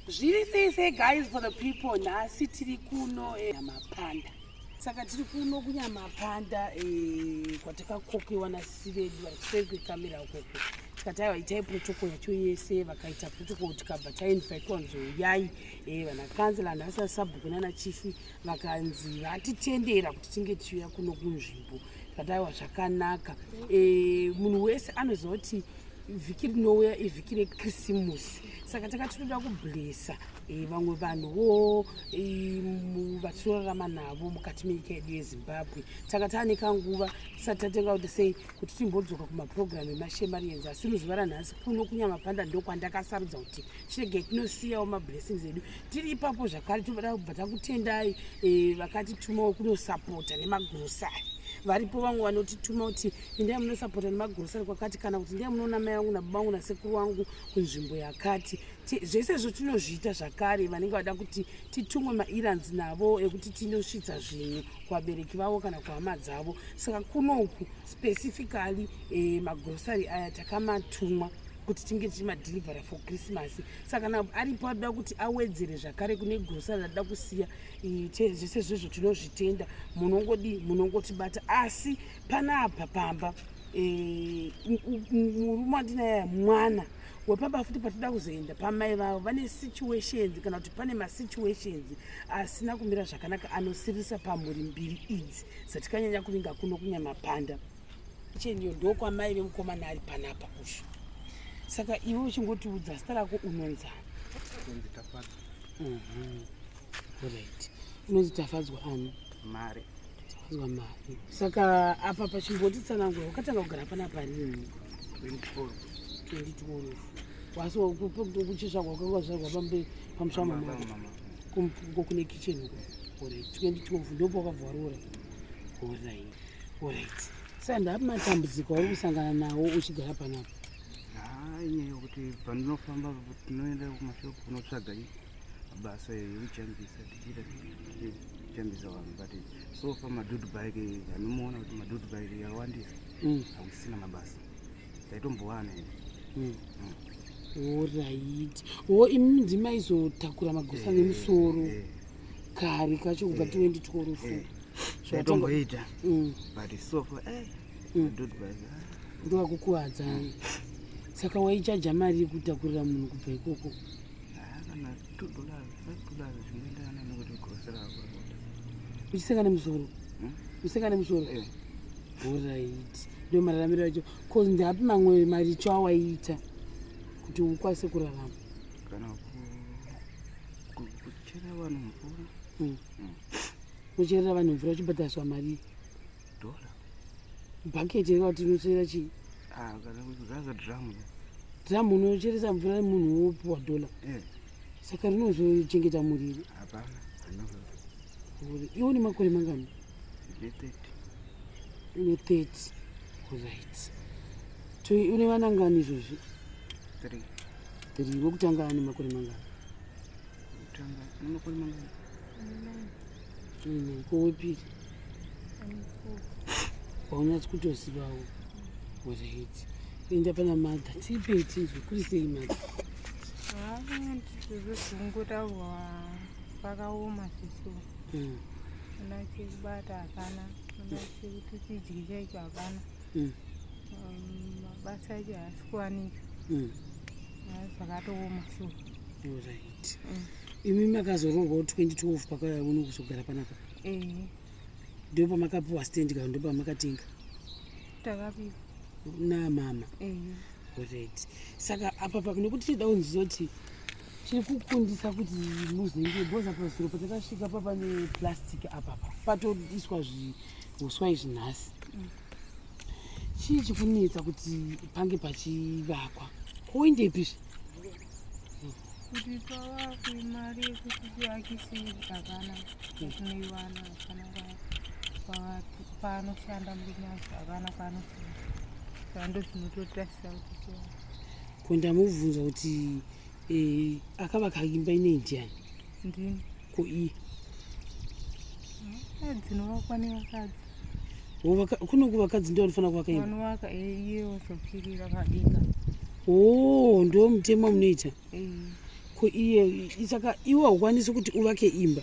Zviri sei sei guys for the people, nhasi tiri kuno Nyamapanda. Saka tiri kuno kuNyamapanda kwatakakokewa nasisi vedu vari kuseri kwekamera ukoko. Tikati aiwa, itai protocol yacho yese, vakaita protocol, tikabva tainvitwa kunzi uyai, vana councillor nhasi sabhuku nana chief vakanzi vatitendera kuti tinge tichiuya kuno kunzvimbo. Tikati aiwa, zvakanaka. Munhu wese anoziva kuti vhiki rinouya ivhiki reKrisimusi, saka takati toda kublessa vamwe vanhuwo vatinorarama navo mukati menyika yedu yeZimbabwe. Taka taane kanguva tisati tatenga kuti sei kuti timbodzoka kumapurogiramu emaShemarians, asi muzuva ranhasi kuno kuNyamapanda ndokwandakasarudza kuti chirege tinosiyawo mablessings edu tiri ipapo. Zvakare toda kubva takutendai vakatitumawo kunosapota nemagrosari. Varipo vamwe vanotituma kuti indai munosapota nemagrosari kwakati, kana kuti ndai munoona mai vangu nababa vangu nasekuru vangu kunzvimbo yakati. Zvese izvo tinozviita. Zvakare vanenge vada kuti titumwe maerrands navo ekuti tinosvitsa zvinhu kuvabereki vavo kana kuhama dzavo. Saka kunoku specifically magrosari aya takamatumwa kuti tinge tichimadhilivhara for Christmas. Saka kana aripo anoda kuti awedzere zvakare kune grosari rada kusiya, zvese izvozvo tinozvitenda. Munongodi munongotibata. Asi panapa pamba murume wandinaye, mwana wepamba futi, patida kuzoenda pamai vavo vane situations, kana kuti pane masituations asina kumira zvakanaka anosirisa pamhuri mbiri idzi dzatikanyanya kuvinga kuno kuNyamapanda. Cheniyo ndokwamai vemukomana ari panapa ushu. Saka iwe uchingotiudza zita rako, unonzani? Kunzi Tafadzwa. Right, unonzi Tafadzwa ani? Mari. Tafadzwa Mari. Saka apa pachimbotitsanangura, wakatanga kugara panapa rini? 24. 2012. Wasi kuchizvarwa kwanga zvazvarwa pambe pamusha mama? Mama. Uko kune kitchen uko. Alright, 2012 ndipo wakabva waroora. Alright, saka ndapi matambudziko auri kusangana nawo uchigara panapa? Ha, inyaya yokuti pandinofamba, tinoenda kumashopu kunotsvaga mabasa ekujambisa, tichiita tichijambisa vanhu, but so far madude bike anomuona kuti madude bike yakawandisa, hakusina mabasa, taitombowana ine. Alright, wo imi ndimaizotakura magosa nemusoro kare kacho kubva 2012? Taitomboita, but so far madude bike Ndovakukuwadzai. Saka waichaja mari yekutakurira munhu kubva ikoko? Kana $2, $5, zvinoenderana nekuti grocery rako rinoda. Uchiseka nemusoro? Hmm? Uchiseka nemusoro? Eh. Alright, ndo mararamiro acho. Cause ndapi mamwe maricho awaiita kuti ukwanise kurarama? Kana kuchera vanhu mvura. Ucherera vanhu mvura uchibhadhariswa mari? Dhola. Bhaketi here kuti unochera chii? Ah, kana kuzaza dhiramu. Dhiramu unocheresa mvura munhu wopiwa dhola? Eh. Saka rinozochengeta muriri? Hapana. Iwe une makore mangani? Ndine 30. Une 30, alright. To une vana ngani izvozvi? 3. Three. Wekutanga ane makore mangani? Kutanga ane makore mangani? Nine. Ko wepiri waunyatsi kutozivawo? Alright, enda pana madha, tipei tinzwe kuri sei, madha. Zvekuzunguta kwakaoma zvisu. Ana chekubata hapana, ana chekuti tidye chaicho hapana. Mabasa acho haasi kuwanika. Zvakatooma sure. Alright, imi makazoroorwawo 2012 pakauya uno kuzogara panapa? Ehe. Ndo pamakapiwa stand kana ndo pamakatenga? Takapiwa. Namama? Ehe. Alright, saka apa pa nekuti tida kunziva kuti chiri kukundisa kuti muzenge, because apa zuro patakasvika pa pane plastic apapa patoiswa zviuswa izvi nhasi. Chii chikunetsa kuti pange pachivakwa? Koindepizve? Kuti pavakwe, mari yekuti tiakise hapana, tinoiwana hapana. Paanoshanda murume acho hapana paanoshanda, saka ndo zvinototarisa kuti tiwake. Ko ndamubvunza kuti akavaka imba inei ndiani? Ndini. Ko iye? Dzinovakwa nevakadzi. Kuno kuvakadzi ndo vanofanira kuvaka imba? Vanovaka, iye wozopfirira padenga. O, ndo mutemo munoita? Eh. Ko iye saka iwe haukwanisi kuti uvake imba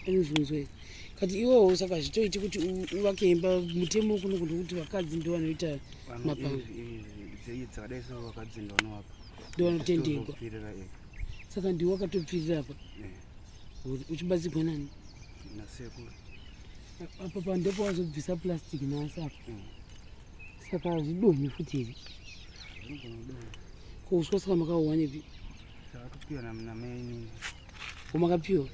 anozvinzwa kati iwewo saka zvitoiti kuti uvake imba mutemo kuno kuno kuti vakadzi ndo vanoita mapango dzakadai so vakadzi ndo vanovaka ndo vanotendegwa saka ndiwe wakatopfirira apa uchibatsirwa nani nasekuru apa pa ndipo wazobvisa plastic nhasi apa saka hazvidonhi futi here ko uswa saka makauwanepi takatopiwa namai wamakapiwa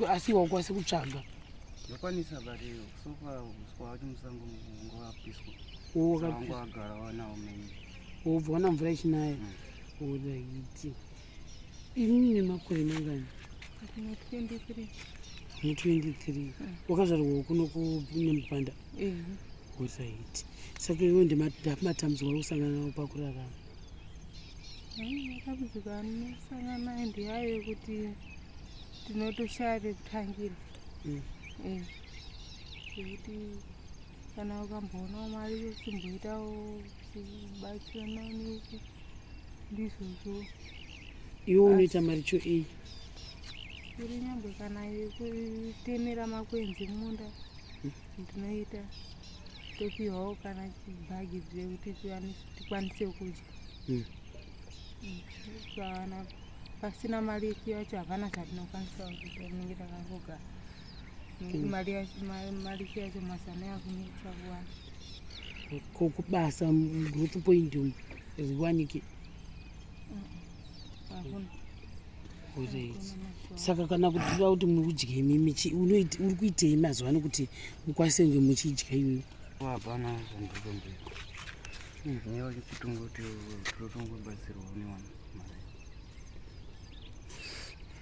asi wakwanisi kutsvaga ndokwanisa but sofa uswa wacho musango ngowapiswa wanga wagara wanawo meni wobva wana mvura ichinaya oraiti inini nemakore mangani Ndine 23. Ne 23 wakazvarwa kuno kuNyamapanda Alright. Saka iwe ndematambudziko auri kusangana nawo pakurarama? Matambudziko anosangana nayo ndeayo ekuti tinotoshaya pekutangira. Zvekuti kana ukamboonawo mari yochimboitawo kubatsirana neku ndizvozvo. Iwe unoita maricho ei? Iri nyangwe kana yekutemera makwenzi mumunda ndinoita topiwawo kana chibhagi zvekuti tikwanise kudya. Kana pasina mari yacho hapana zvatinokwanisa kuita tinenge takangogara nekuti mari yacho mazana yakunetsa kuwana. Ko kubasa growth point umu riwanike? Hakuna. Alright. Saka kana kutiva kuti mudye imimi uri kuitei mazuva ano kuti mukwanise kunge muchidya iyoyo? Hapana zvandinotombera. Nyaya yekutongoti totongobatsirwa nevanhu mari.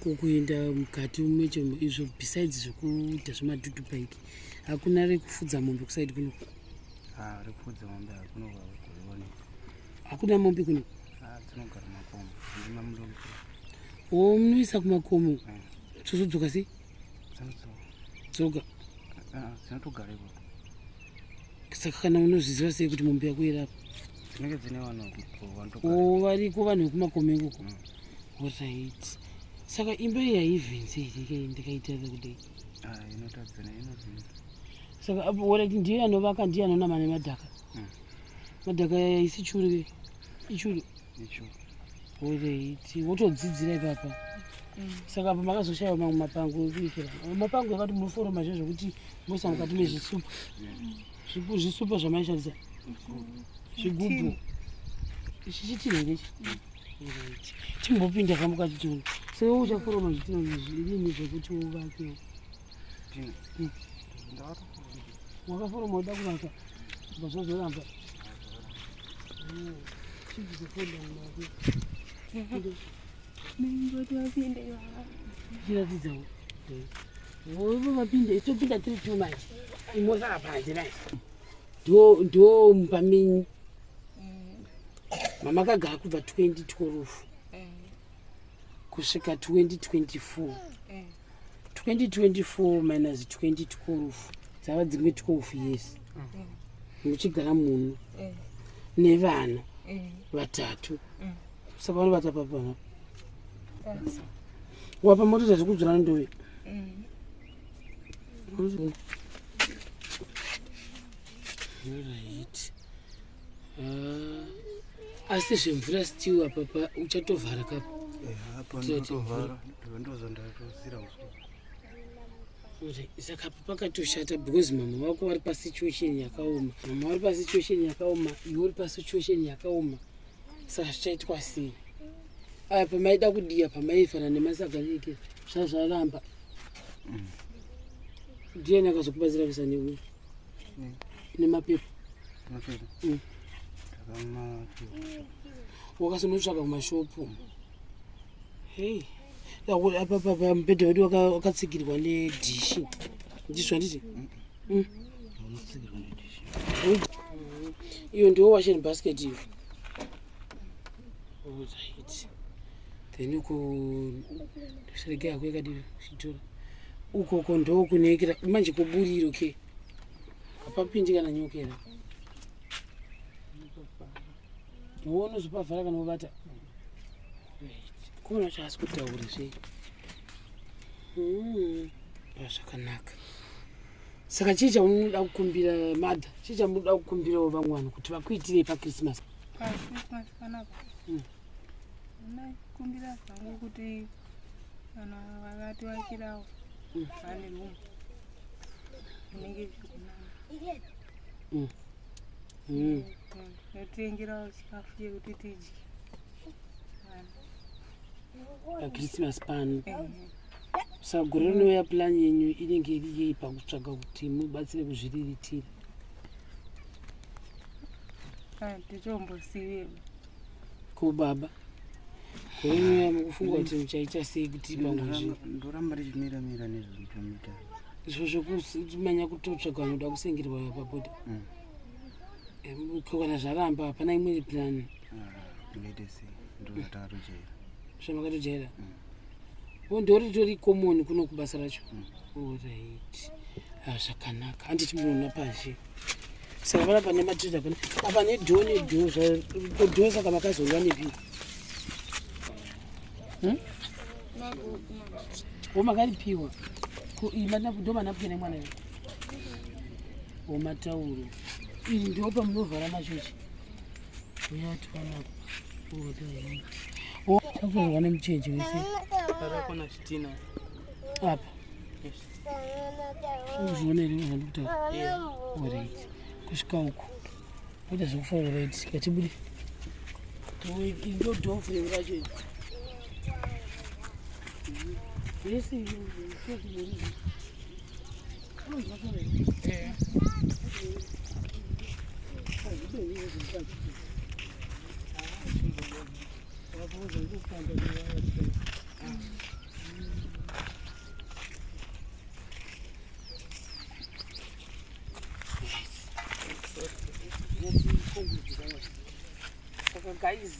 Ko kuenda mukati mecho izvo besides zvekuita zvemadhudhu bike hakuna rekufudza mombe kusaidi kuno? Ah, rekufudza mombe hakuno kuoneka. Hakuna mombe kuno? Ah, dzinogara makomo. Ndima mulomo. O munoisa kumakomo? Dzozodzoka sei? Dzinodzoka. Dzoga. Ah, dzinotogara ikoko. Saka kana unozviziva sei kuti mombe yako iri apa? Dzinenge dzine vanhu vanotogara. O variko vanhu vekumakomo ikoko? Alright. Saka imba iyi haivhinzi here ndikaitarira kudai? Ah, inotadzana inovhinza. Saka apo alright ndiye anovaka ndiye anonama nemadhaka. Madhaka aya isi churu ke? Ichuru. Ichuru. Alright. Wotodzidzira ipapa. Saka apo makazoshaiwa mamwe mapango ekuisira. Mapango akati munoforoma zve zvekuti moisa mukati mezvisupa. Zvisupa zvamaishandisa. Zvigubhu. Ichi chitini here ichi? Alright. Chimbopinda kamukati tione. Saka iwe uchaforoma zvitina zvinini zvekuti uvakewo. Wakaforoma uda kuvaka. Kubva zvazoramba. Chibvise fonda mumako. Ndingoti vapinde ivava. Chiratidzawo. Vovo vapinde, topinda tiri two manje. Imosara panze manje. Ndo ndo mumba menyu. Mamakagara kubva 2012 kusvika 2024. 2024 minus 2012 dzava dzimwe 12 years. Muchigara muno nevana vatatu. Saka vanovata papi vana? Wapa motoita zvekudzura ndove. Alright. Ah, asi zvemvura still apa pa uchatovhara kapa. Apa ndinotovhara ndozvandatosira uswa. Saka apa pakatoshata because mama vako vari pasituation yakaoma. Mama vari pasituation yakaoma, iwe uri pasituation yakaoma. Saka zvichaitwa sei? Aya pamaida kudiya pamaifana nemasaga eke zvazvaramba. Ndiani akazokubatsira kuisa neuyu? Nemapepa. Mapepa. Takamapiwa. Wakazonotsvaka kumashopu. Hey. Apa pa mubhedha wedu wakatsigirwa nedhishi. Ndizvo handiti? Unotsigirwa nedhishi. Iyo ndiwo washing basket iyo. Alright. Then uko ndosirege yako yakadii chitora. Ukoko ndokunekera manje kuburiro ke. Hapapindi kana nyoka here. Wo unozopavhara kana wobata. Kumwe wacho haasi kutaura zve. Zvakanaka. Saka chii chamunoda kukumbira mother? Chii chamunoda kukumbirawo vamwe vanhu kuti vakuitirei paChristmas? PaChristmas panapa ndaikumbira zvangu kuti kana vakativakirawo vane room inenge zvikunaka, notengerawo chikafu chekuti tidye. PaChristmas pano. Saka gore rinouya plan yenyu inenge iri yei pakutsvaga kuti mubatsire kuzviriritira? Tichombosive. Ko baba, gore rinouya mukufunga kuti muchaita sei kuti pamwe zvinhu? Ndoramba ndichimiramira nezvekutomita. Izvo zvokumanya kutotsvaga vanoda kusengerwa pabhodha? Ko kana zvaramba, hapana imwe plan? Ndingaite sei? Ndozvatakatojaira. Zvamakatojaira o, ndoritori common kuno kubasa racho. Alright. Ah, zvakanaka. Handiti munoona pazhe? Saka pana pane matirida pana apa nedoor, nedoor door. Saka makazorwa nepi? O, makaripiwa ndo manapukeni emwana iwe o matauro. Iri ndo pamunovhara machochi uyatwanapa. Alright, takuvharwa nemucheche wese. Parakona chitina. Apa? Yes. Uzviona here zvandikutaura? Alright, kusvika uku kuita zvekufanira. Right, ngatibude. Ndo door frame racho iri yese. Yeah. Saka guys,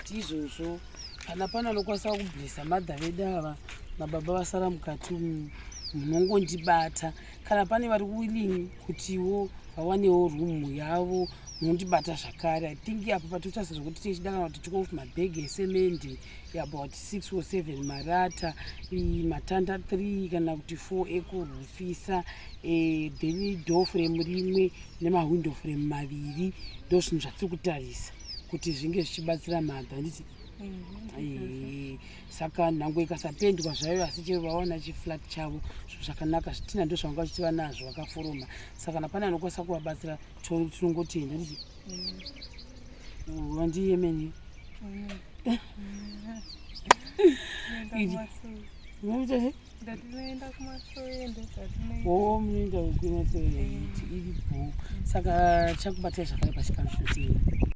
ndizvozvo. Kana pane anokwanisa kublessa mother vedu ava nababa vasara mukati umu, munongondibata. Kana pane vari willing kutiwo vawanewo room yavo, munondibata zvakare. I think apa patotarisa zvokuti tichida kana kuti 12 mabhegi esemende, about 6 or 7 marata, matanda 3 kana kuti 4 ekurufisa, then door frame rimwe nemawindow frame maviri. Ndo zvinhu zvatiri kutarisa kuti zvinge zvichibatsira mother, handiti? Saka nhango ikasapendwa zvayo, asi chero vawana chiflat chavo, zvinhu zvakanaka. Zvitina ndo zvavanga vachiti vanazvo vakaforoma. Saka kana pane anokwanisa kuvabatsira, tinongotenda, nditi wandiyemeni. Unoita sei? Ndatinoenda kumasowe, ndozvatinoita. O, munoenda kumasowe iripo. Saka chakubatai zvakare pachikamu chinoteera.